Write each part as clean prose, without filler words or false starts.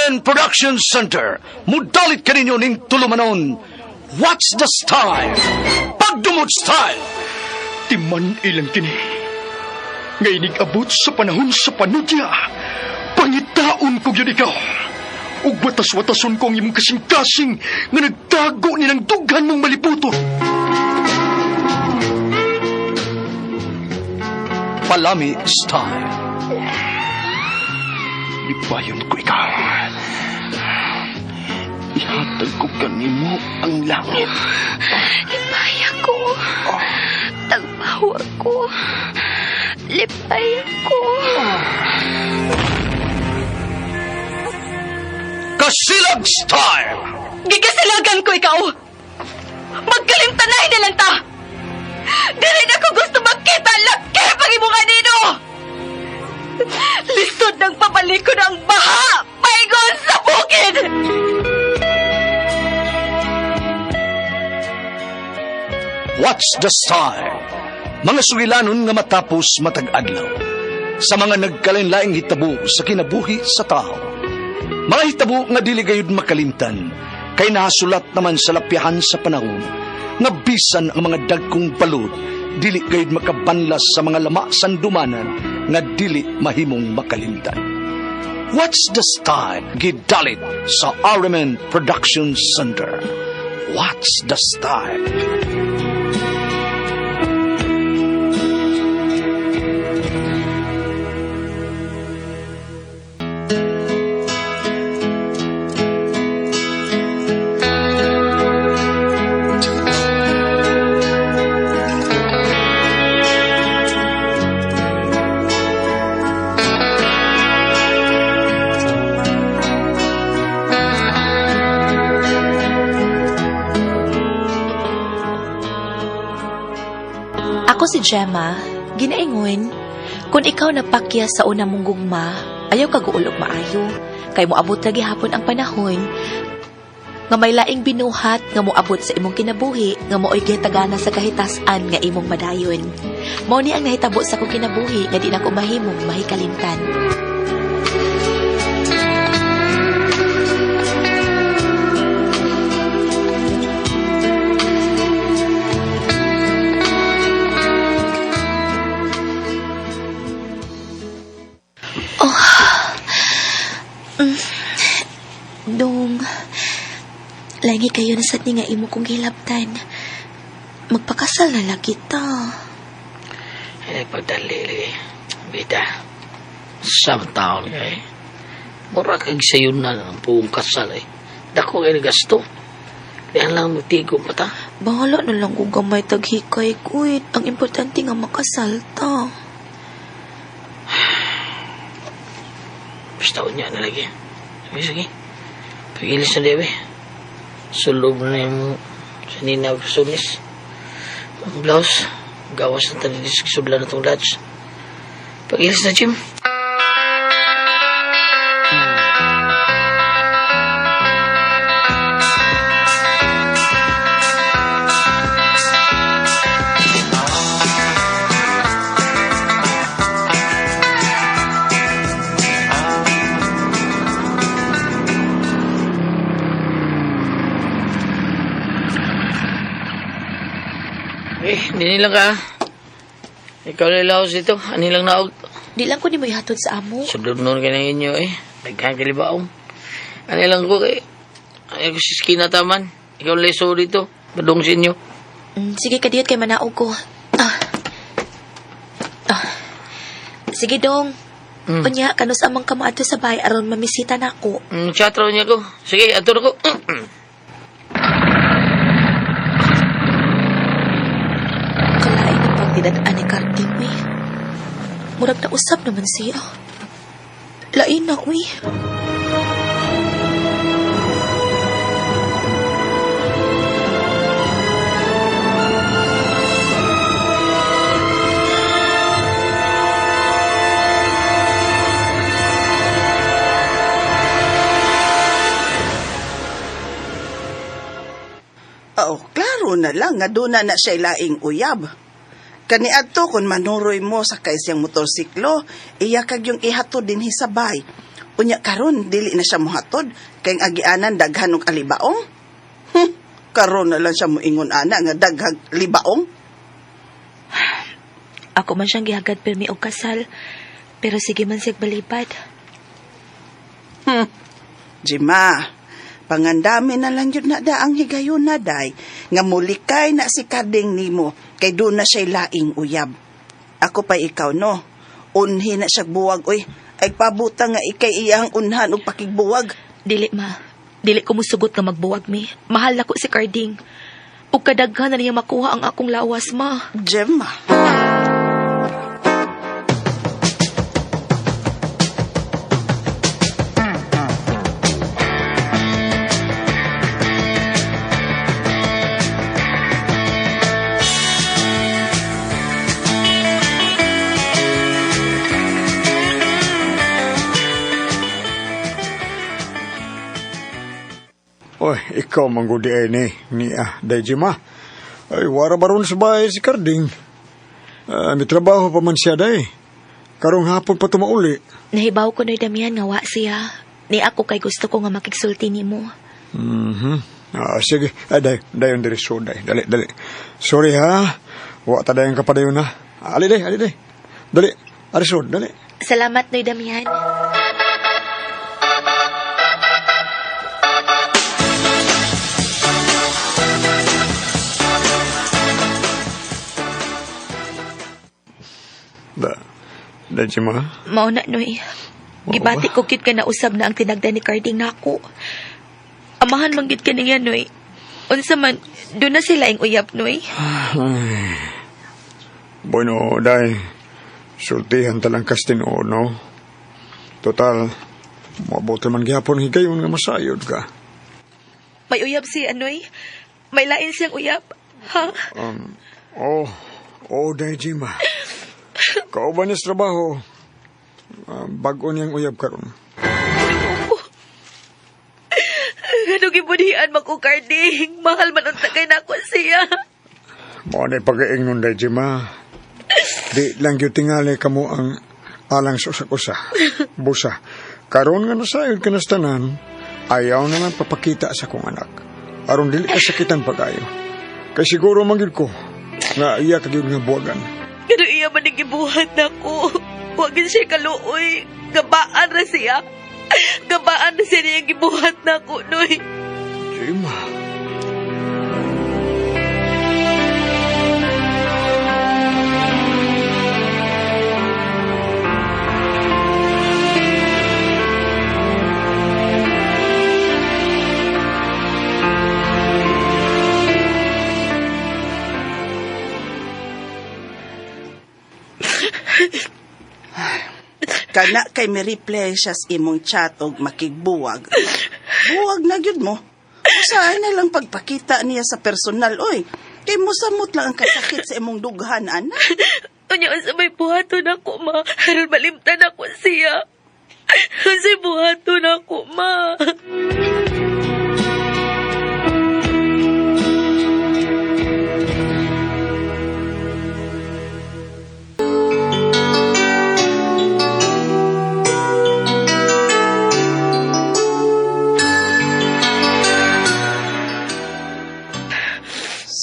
RMN Production Center, mudalit kaninyo ning tulumanon. What's the style? Pagdumot style! Timan ilang kini. Nga inig-abot sa panahon sa panudya. Pangitaon ko gyud ikaw. Ug watas-watason ko ang imong kasing-kasing nga nagtago ni ng dughan mong maliputon. Palami style. Lipayon ko ikaw. Ihatag ko kanimo ang langit. Lipaya ko. Tagbawa ko. Lipaya ko. Kasilag style! Gigasilagan ko ikaw! Magkalimtanay na lang ta! Dili na ko gusto magkita laki pag imong anino! Lisod ng pabalikon ang baha! Paingon sa bukid! What's the style? Mga sugilanon nga matapos matag adlaw. Sa mga nagkalain-laing hitabo sa kinabuhi sa tao. Mga hitabo nga dili gayud makalimtan, kay nahasulat naman sa lapyahan sa panahon, nga bisan ang mga dagkong balod, dili gayud makabanlas sa mga lama sandumanan nga dili mahimong makalimtan. What's the style? Gidalit sa RMN Production Center. What's the style? Ako si Gemma, ginaingon, kung ikaw napakya sa una mong gugma, ayaw ka guulog maayo. Kay moabot lagi hapon ang panahon, nga may laing binuhat nga moabot sa imong kinabuhi, nga mooy gitagana sa kahitasan nga imong madayon. Mao ni ang nahitabo sa akong kinabuhi nga di na ko mahimong mahikalimtan. Dong, lagi kayo na sad ni nga imo kong gilabtan. Magpakasal na lang kita. Eh, pagdali lagi. Bida. Sa taon kay. Mura kag sayon na ang buong kasal eh. Dako kay gasto. Kaya lang magtigo pa ta. Bahala na lang kung gamay taghikay ko eh. Ang importante nga makasal ta. Basta unya na lagi. Sige, sige. Pagilis na dewe. Sulob na yung sa nina sunis. Ang blouse. Gawas na talilis sudlan na itong lads. Pagilis na, Jim. Eh, hindi lang ka. Ikaw lang laos dito. Ani lang naog. Di lang ko ni mo ihatod sa amo. Sudod noon ka na inyo eh. Daghan kalibaong. Ani lang ko kay. Ay ko si Skina taman. Ikaw leso dito. Badong sa inyo. Sige kadiyot kay manaog ko. Ah. Ah. Sige dong. Unya kanus amang ka moadto sa bahay aron mamisita nako. Chat raw niya ko. Sige, ato na ko. Kalain na pang didad-an ni Carding, uy. Murag na usab naman siya. Lain na, uy. Oo, klaro na lang nga doon na na siya laing uyab. Kaniadto kung manuroy mo sa siyang motorsiklo, iya kag yung ihato din hisabay. Unya karon dili na siya mohatod kay ang agianan daghan og alibaong. Karon na lang siya moingon ana nga daghang libaong. Ako man siyang gihagad pirmi og kasal, pero sige man siyag balibad. Jima, pangandami na lang yun na da ang higayon na day, nga mulikay na si Karding nimo, kay doon na siya'y laing uyab. Ako pa ikaw, no? Unhi na siya buwag, oy. Ay pabuta nga ikay iyang unhan og pakigbuwag. Dili ma, dili ko musugot nga magbuwag mi. Mahal nako si Carding. Ug kadaghan na niya makuha ang akong lawas, ma. Gemma. Oy, ikaw manggudi ay ni, ni ah, day Jima. Ay, wara baron sa bahay si Carding. Ah, may trabaho pa man siya day. Karong hapon pa tumauli. Nahibaw ko no'y Damian nga wa siya. Ni ako kay gusto ko nga makigsulti nimo. Mhm. Ah, sige. Ay, day, dayon diri so day. Dali, dali. Sorry ha. Wa ta dayon ka padayon ha. Ali day, ali day. Dali. Arisod, dali. Salamat no'y Damian. Da. Day Jima. Mao na noy. Gibati ko kit ka nausab na ang tinagda ni Carding nako. Amahan man gid ka niya noy. Unsa man do na sila ing uyab noy. Ay. Bueno, day. Sultihan talang kas tinuod, no? Total, mabuti man gihapon higayon nga masayod ka. May uyab siya noy. May lain siyang uyab. Ha? Oh, oh, day Jima. Kauban niya sa trabaho. Ah, bag-o niyang uyab karon. Ano gibunihan man ko Carding? Mahal man unta kay nako siya. Mao na pag-iing nun, day Jima. Di lang gyud tingali kamo ang alang sa usa-usa. Busa, karon nga nasayod ka nas tanan, ayaw na lang papakita sa kong anak. Aron dili ka sakitan pag-ayo. Kay siguro man gyud ko nga iya ka gyud nga buwagan. Pero iya man ang gibuhat nako. Huwag gid siya kaluoy. Gabaan ra siya. Gabaan ra siya niyang gibuhat nako, Noy. Jima. Kana kay may reply siya sa imong chat og makigbuwag. Buwag na gyud mo. Usahay na lang pagpakita niya sa personal, oy. Kay musamot lang ang kasakit sa imong dughan, anak. Unya, unsa may buhaton ako, ma. Aron malimtan ako siya. Unsay buhaton ako, ma.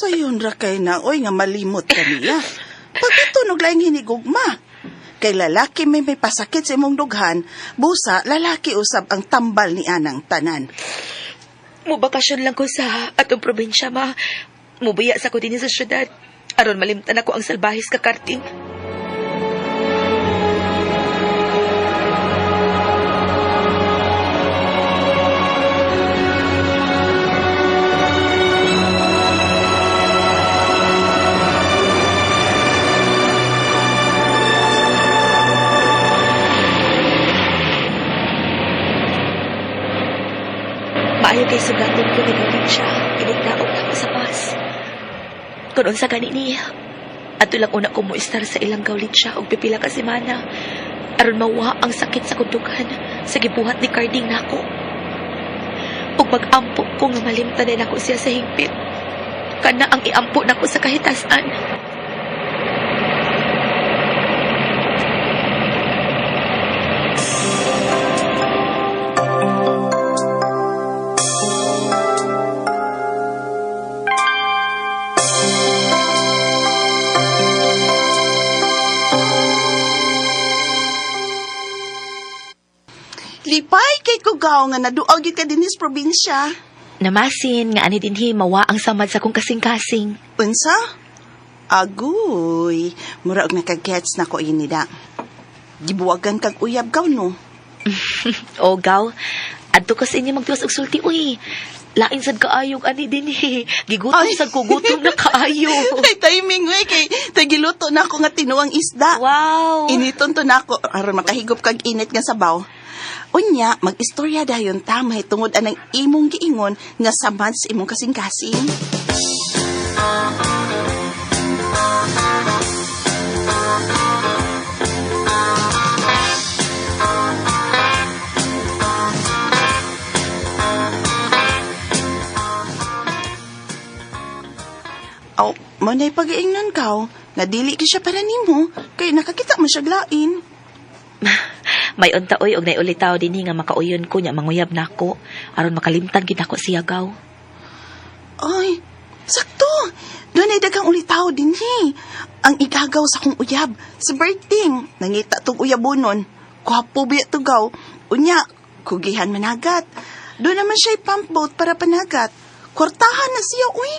Sayon ra kay na, oy, nga malimot ka niya. Pagkatunog laing hinigugma. Kay lalaki may may pasakit sa imong dughan, busa lalaki usab ang tambal ni anang tanan. Mubakasyon lang ko sa atong probinsya, ma. Mubiya sa ko din sa syudad. Aron malimtan ako ang salbahis ka karting. Maayo kay sugaton ko ni probinsya. Inigdaog na ko sa bus. Kung unsa gani niya, ato lang una ko mo-istar sa ilang gawlitsya og pipila ka semana. Aron mawa ang sakit sa kundukan sa gibuhat ni Carding nako. Ug mag-ampo ko nga malimtan na nako siya sa hingpit. Kana ang iampo nako sa kahitasan. kay kugaw nga naduaw gyud ka dinhi sa probinsya. Namasin nga ani dinhi mawa ang samad sa kong kasing-kasing. Unsa? Agoy, mura og nakagets na ko ini da. Gibuwagan kag uyab gaw no. O gaw, adto ka sa inyo magtuwas og sulti uy. Lain sad kaayog ani dinhi. Gigutom Ay. sad ko gutom na kaayo. Ay timing we kay tagiluto na ako nga tinuang isda. Wow. Initon to na ako aron makahigop kag init nga sabaw. Unya, mag-istorya dayon ta mahitungod anang imong giingon nga samad sa imong kasing-kasing. Aw, mo na'y pag-iingnan kaw, nga dili ki siya para nimo, kay nakakita mo siya lain. May unta oy og naiulitaw dinhi nga makauyon ko nya manguyab nako aron makalimtan gid nako siya gaw. Ay, sakto. Doon ay daghang ulitaw dinhi. Ang igagaw sa kong uyab, si Berting. Nangita tong uyabonon. Kwapo biya tugaw. Unya, kugihan managat. Doon naman siya'y pump boat para panagat. Kwartahan na siya, uy.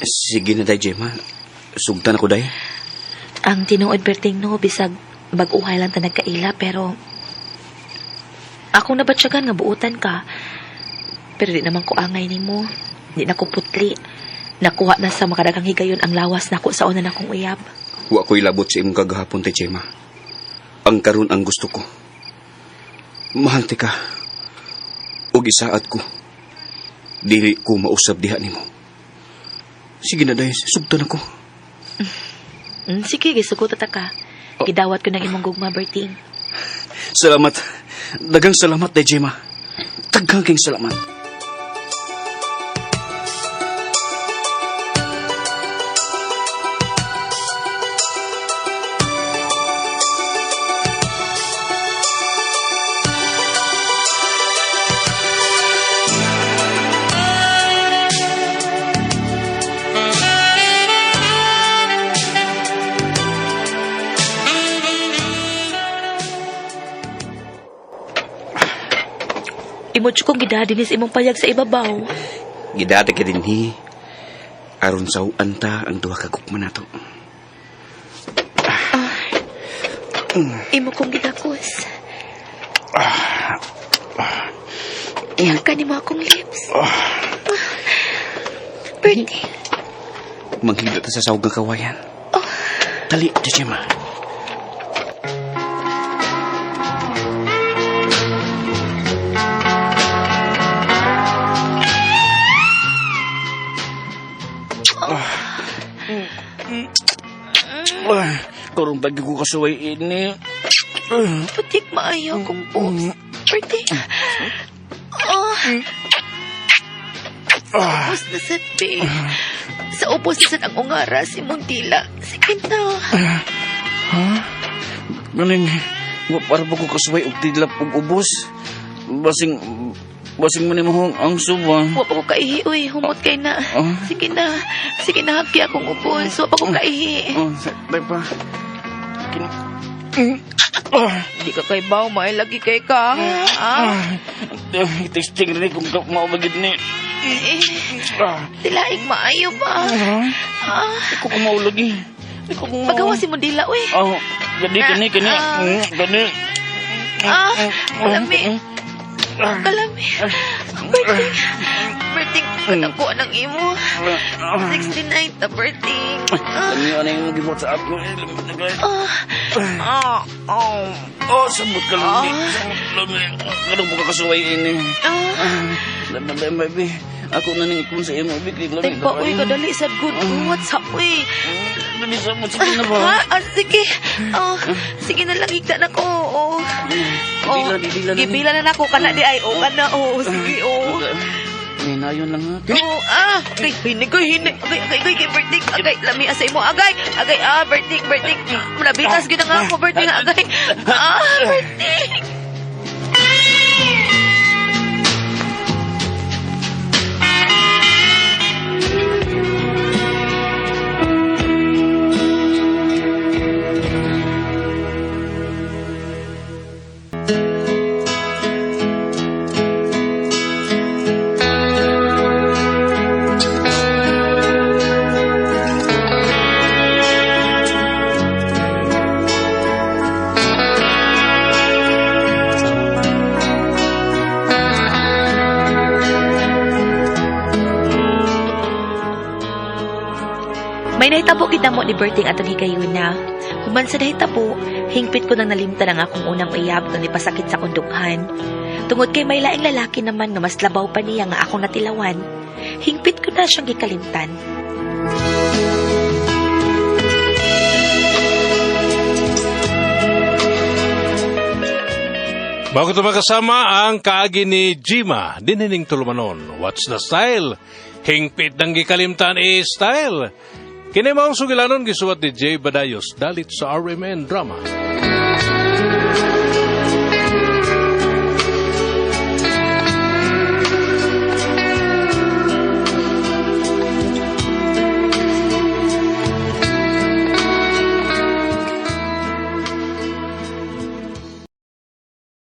Sige na, Day Gemma. Sugtan ako, Day. Ang tinuod Berting no bisag bag-uhay lang ta nagkaila pero akong nabatsyagan nga buutan ka. Pero di naman ko angay nimo. Di na ko putli. Nakuha na sa makadaghang higayon ang lawas nako sa una nakong uyab. Wa ko'y labot sa imong kagahapon, Day Gemma. Ang karon ang gusto ko. Mahal ti ka. Ug isaat ko. Dili ko mausab diha nimo. Sige na, Day. Sugtan ako. Sige, gisugot ta ka. Gidawat ko ng imong gugma, Berting. Salamat. Dagang salamat, Day Gemma. Daghang king salamat. Imutyo kong gidadinis imong payag sa ibabaw. Gidada ka dinhi. Aron saw-an ta ang duha ka gugma nato. Imo kong gidakos. Iyakan nimo akong lips. Bertie, Manghigda ta sa sawag nga kawayan. Dali, Day Gemma. Karong pagi ko kasuway ini. putik maayo akong boobs. Bertie. Oh. Ubos na sad, babe. Sa ubos na sad ang ungara si Mundila. Sige na. Galing, wa para pa ko kasuway og tidlap og ubos. Basing, basing man imong ang suba. Wa pa ko kaihi, uy. Humot kay na. Ah. Sige na. Sige na, hapki akong ubos. Wa pa ko kaihi. Oh, sa pa. Di ka kay baw, may lagi kay ka. Ah? Testing rin kung maubagid ni. Eh, dilaig maayo ba? Ah, Ikaw ko maulagi. Ikaw ko pagawa si Mundila, uy. Oh, gani, gani, gani. Ah. Gani. Ah, kalami. Kalami. Berting. Berting, kanako ng imo. 69 ta, Berting. Ah, Lami, ano yung gibot sa ako? Eh, lami na kayo. ah, ah, oh, Oh, sabot ka lami. Sabot lami. Ganun po kakasuway ini. ah. Lami, lami, baby. Ako na ning ikon sa imo, baby. Lami, Tagpa, uy, kadali sa good. What's up, uy? Lami, sabot. Sige na ba? Ha? Ah, sige. Oh, sige na lang, higda na ko. Oh. Oh, Gibila, gibila na ni. Gibila na nako kana di ay. Oh, kana. Oh, sige, oh. Hinayon lang ha. Kini! Oh, ah, agay, hinay ko, hinay. Agay, agay, agay, kay Berting, agay, lami asa imo, agay, agay, ah, Berting, Berting, Mulabikas, gid nga ako, Berting, agay, ah, Berting. May nahitabo kita mo ni Berting atong higayuna. Human sa nahitabo, hingpit ko nang nalimtan ang akong unang uyab nga nipasakit sa kundukhan. Tungod kay may laing lalaki naman nga mas labaw pa niya nga akong natilawan, hingpit ko na siyang gikalimtan. Bago ito makasama ang kaagi ni Jima, dinining tulumanon. What's the style? Hingpit ng gikalimtan is style. Kini maong sugilanon gisuwat ni Jay Badayos dalit sa RMN Drama.